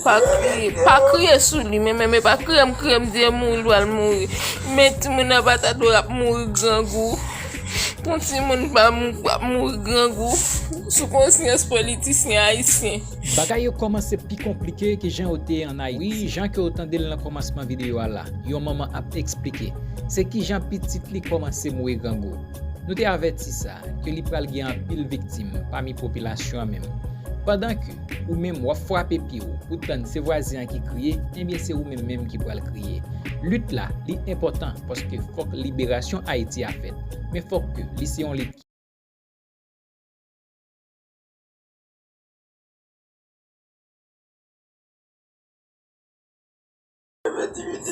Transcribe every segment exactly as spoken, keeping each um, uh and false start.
Pa kriye, pa kriye sou li, men, men, men pa kriye, m kriye, m di e mouri, l pral mouri. Men timoun nan pa ta dwe ap mouri grangou. Pou timoun pa mou-, ap mouri grangou sou konsyans politisyen ayisyen. Bagay yo kòmanse pi konplike ke jan yo te ye ann Ayiti. Wi, jan ke w tande l nan kòmansman videyo a la, yon manman ap eksplike se kijan pitit li kòmanse mouri grangou. Nou te avèti sa, ke li pral gen anpil viktim pami popilasyon an menm. Pandan ke ou menm w ap frape pye w pou tann se vwazen an ki kriye, ebyen se ou menm menm ki pral kriye. Lit la, li enpòtan paske fòk liberasyon Ayiti a fèt. Men fòk ke li se yon lit ki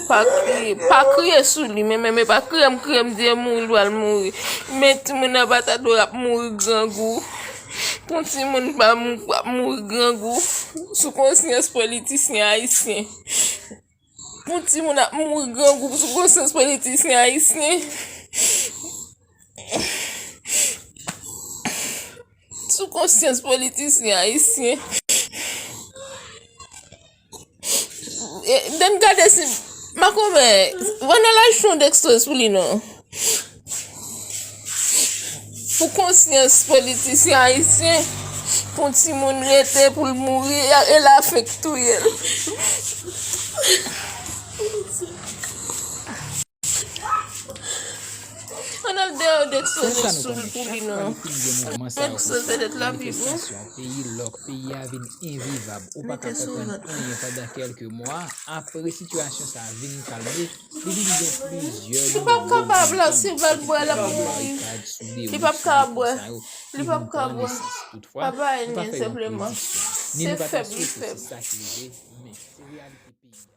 Pa kriye, pa kriye sou li, men, men, men pa kriye, m kriye, m di e mouri, l pral mouri. Men timoun nan pa ta dwe ap mouri grangou. Pou timoun pa mou-, ap mouri grangou sou konsyans politisyen ayisyen. Pou timoun ap mouri grangou sou konsyans politisyen ayisyen. Sou konsyans politisyen ayisyen. E, dan gade si makomè, Ronald al fè yon dekstwè sou li non. Pou konsyans politisyen ayisyen, pou timoun rete, pou l mouri, e, e lafen k touye l. Ann al deyò dekstwè sou l pou li non. Dekstwè petèt la pi bon. Peyi lòk, peyi a vin envivab. Ou pa ka konprann anyen pandan kèlke mwa. Apre sitiyasyon sa a vin kalme, li vin gen plizyè. Li p ap kapab la, si l pral bwè, l ap mouri. Li p ap ka bwè. Li p ap ka bwè. Toutfwa, nou pa fè yon prediksyon. Ni nou pa ka swete se sa ki rive, men se reyalite peyi a.